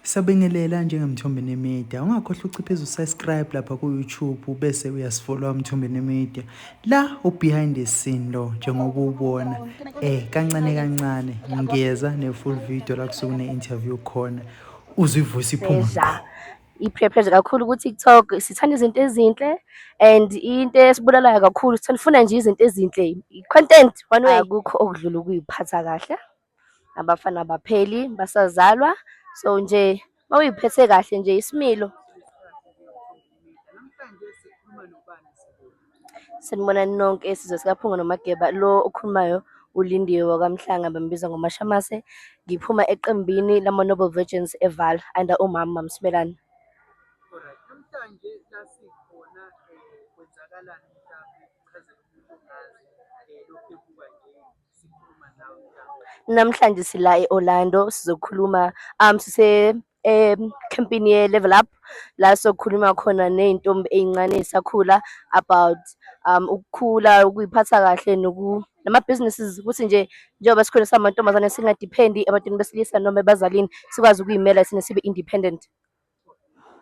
Siyabingelela njengeMthombeni Media. Ungakhohlwa ucipheza usubscribe lapha ku-YouTube bese uyasifollowa Mthombeni Media. La u-behind the scene lo njengoba ubona kancane kancane ngiyeza ne-full video la kusuke ne-interview khona uzwe ivoice iphuma ngqo. I-peer pressure kakhulu ku-TikTok, sithanda izinto ezinhle and into esibulalayo kakhulu sithanda ufuna nje izinto ezinhle, i-content one way. Akukho okudlula ukuy'phatha kahle. Abafana abapheli basazalwa, so nje uma uy'phethe kahle nje isimilo. Sanibonani nonke, sizwe sikaPhunga noMageba. Lo okhulumayo uLindiwe wakaMhlanga, bambiza ngoMashamase. Ngiphuma eqembini lama-Noble Virgins eVaal under umama MaMsimelane. Alright, namhlanje la sikhona kwenzakalani mhlambe uchazele umuntu ongazi lokhu ebuka nje sikhuluma nawe mhlambe. Namhlanje sila e-Orlando sizokhuluma sise ekhempini ye-Level Up la sokhuluma khona ney'ntombi ey'ncane ey'sakhula about ukukhula, ukuy'phatha kahle nama-businesses ukuthi nje njengoba sikhule samantombazane singadiphendi ebantwini besilisa noma ebazalini, sikwazi ukuy'mela thina sibe independent.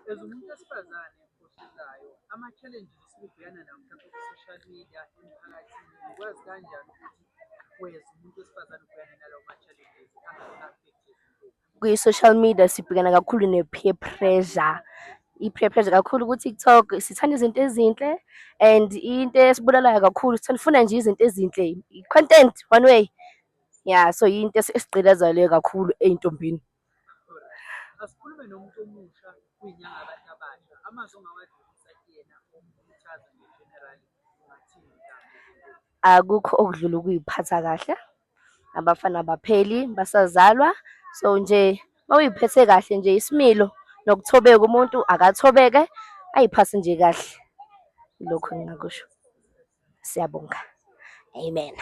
As umuntu wesifazane ohlelayo, ama-challenges osuke ubhekana nawo mhlawumbe ku-social media, emphakathini, ukwazi kanjani ukuthi weza umuntu wesifazane ubhekane nalawo ma-challenges angaku-affect-i as intombi? Kwi-social media sibhekana kakhulu ne-peer pressure. I-peer pressure kakhulu ku-TikTok, sithanda izinto ezinhle and into esibulalayo kakhulu sithanda ufuna nje izinto ezinhle, i-content one way. Yeah, so yinto esigqilazayo leyo kakhulu ey'ntombini. Asikhulume nomuntu omusha kwinyanga yabantu abasha, amazwi ongawadlulisa kuyena omkhuthaza nje generally ungathini mhlawumbe? Akukho okudlula ukuy'phatha kahle. Abafana abapheli basazalwa, so nje uma uy'phethe kahle nje isimilo nokuthobeka, umuntu akathobeke ay'phathe nje kahle. Ilokhu engingakusho. Siyabonga. Amen.